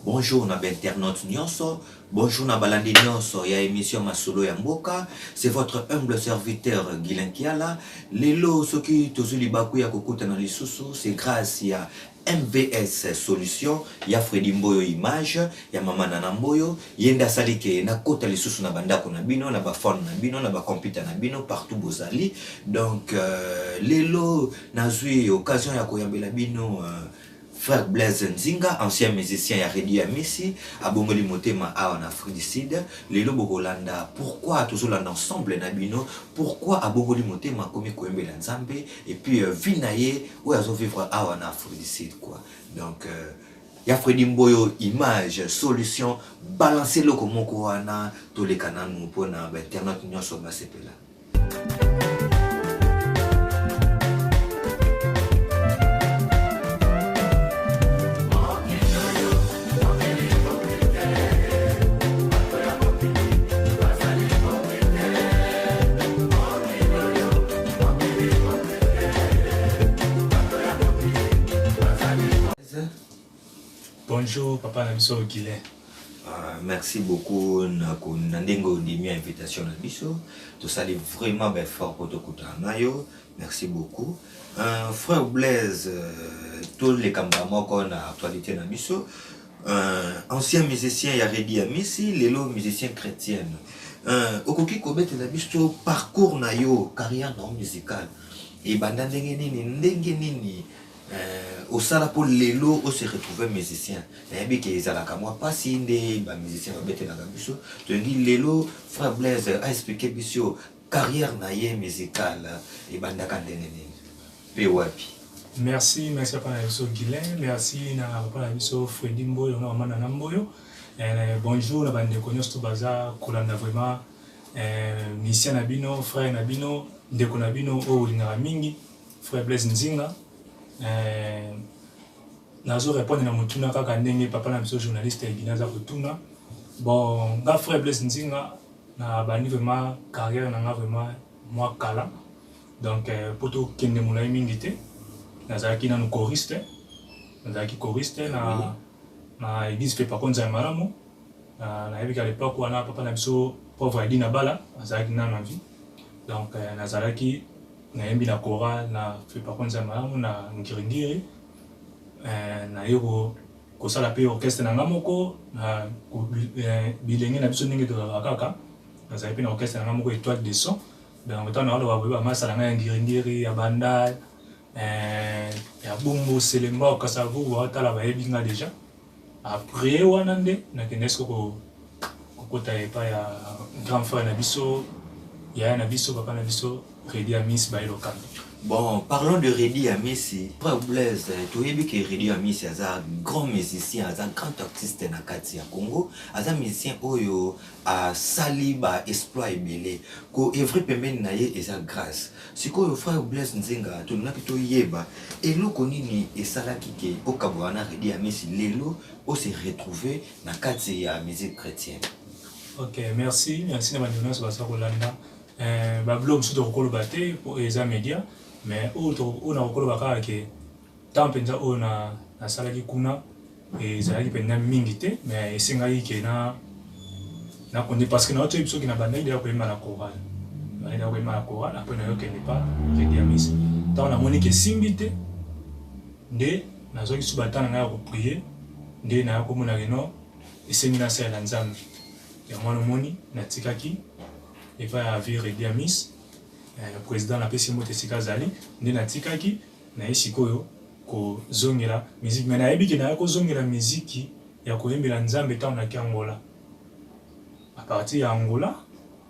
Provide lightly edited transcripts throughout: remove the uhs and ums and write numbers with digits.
Bonjour na bainternaute nyonso, bonjour na balandi nyonso ya émission Masolo ya Mboka. C'est votre humble serviteur Guilain Kiala. Lelo soki tozwi libaku ya kokutana lisusu, c'est grâce ya MVS Solution ya Freddy Mboyo Image ya mama Nana Mboyo ye nde asali ke nakota lisusu na bandako na bino na bafone na bino na bacomputer na bino partout bozali. Donc lelo nazwi occasion ya koyambela bino frère Blaise Nzinga, ancien musicien ya Reddy Amisi, abongoli motema awa na Afrique du Sud. Lelo bokolanda pourquoi tozolanda ensemble na bino, pourquoi abongoli motema akomi koyembela Nzambe et puis vie na ye oyo azovivre awa na Afrique du Sud quoi. Donc ya Freddy Mboyo Image Solution, balancer eloko moko wana toleka nanu mpona ba internet nyonso basepela. Bonjour papa na biso Guilain. Merci beaucoup na na ndenge ondimi ya invitation na biso. Tosali vraiment ba effort po tokutana na yo. Merci beaucoup. Frère Blaise, toleka mbala moko na actualité na biso. Ancien musicien ya Reddy Amisi, lelo musicien chrétienne. Okoki kobetela biso parcours na yo, carrière na yo musicale. Ebanda ndenge nini, ndenge nini osala mpo lelo ose retrouver musicien? Nayebi ke ezalaka mwa mpasi nde bamusicien babetelaka biso. Tolingi lelo frère Blaise aexplike biso carrière na ye musicale ebandaka ndenge nini mpe wapi. Merci, merci papa na biso Guilain, merci na papa na biso Freddy Mboyo na mama Nana Mboyo. Bonjour na bandeko nyonso to baza kolanda vraiment musicien na bino, frère na bino, ndeko na bino oyo olingaka mingi, frère Blaise Nzinga. Nazo répondre na motuna kaka ndenge papa na biso journaliste Guilain aza kotuna. Bon, nga frère Blaise Nzinga na bandi vraiment carrière na nga vraiment mwa kala. Donc po tokende molai mingi te, nazalaki nanu choriste, nazalaki choriste na église mpe pakonza ya malamu. Nayebi ka l'époque wana papa na biso pauvre Edina Bala azalaki nanu en vie. Donc nazalaki nayembi na chorale na fe pakonza ya malamu na Ngiringiri. Naye kosala mpe orchestre na nga moko na bilenge na biso ndenge tozalaka kaka. Nazali mpe na orchestre na nga moko Étoile de Son. Donc ntango nakoloba boye bamasala ngai ya Ngiringiri, ya Bandal, ya Bumbu, Selemba, Kasavubu, baotala bayebi nga déjà. Après wana nde nakende siko kokota epai ya grand frère na biso, yaya na biso, papa na biso Reddy Amisi Bayelo Kambi. Bon, parlons de Reddy Amisi. Frère Blaise, toyebi ke Reddy Amisi aza grand musicien, aza grand artiste na kati ya Congo, aza musicien oyo asali ba exploit ebele. Ko œuvrer pembeni na ye eza grâce. Sikoyo frère Blaise Nzinga, tolingaki toyeba eloko nini esalaki ke okabwana na Reddy Amisi lelo o se retrouver na kati ya musique chrétienne. Ok, merci, merci na bandeko nyonso baza kolanda. Babiloko mosusu tokokoloba te po eza média, mais oyo nakokoloba kaka ke temps mpenza oyo nasalaki kuna ezalaki mpenza mingi te, mais esengaki ke na nakonde parce que naotoyebi soki nabandaki deya koyemba na chorale, nabandaki deya koyemba na chorale, après nayokende pa Reddy Amisi. Ntango namoni ke esimbi te, nde nazwaki su ba temps na ngai ya koprier, nde naya komona ke non, esengi nasalela Nzambe. Yango wana omoni natikaki epai ya vie Reddy Amisi, président napesi mbote esika azali, nde natikaki naye sikoyo kozongela musique. Mais nayebi ke naya kozongela musique ya koyembela Nzambe ntango naki Angola. À partir ya Angola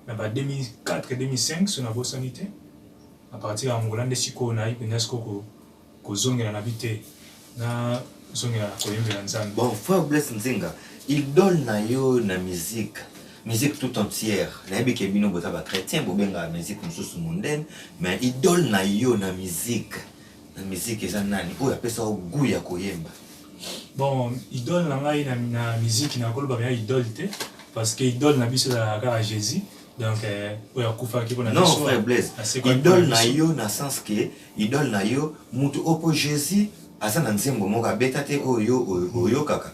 na ba 2004 2005 so nabosani te, à partir ya Angola nde sikoyo nayi mpenza sikoyo kozongela na bi te, nazongela koyembela Nzambe. Bon, frère Blaise Nzinga, idole na yo na musique, musique tout entière, nayebi ke bino boza ba chrétien, bobengaka musique mosusu mondaine, mais idole na yo na musique, na musique eza nani oyo apesa yo goût ya koyemba? Bon, idole na ngai na musique nakoloba ya idole te, parce que idole na biso ezalaka kaka Jésus. Donc oyo akufaki mpona Non, frère Blaise, idole na yo na sens ke idole na yo mutu oyo, po Jésus aza na nzembo moko abeta te oyo oyokaka.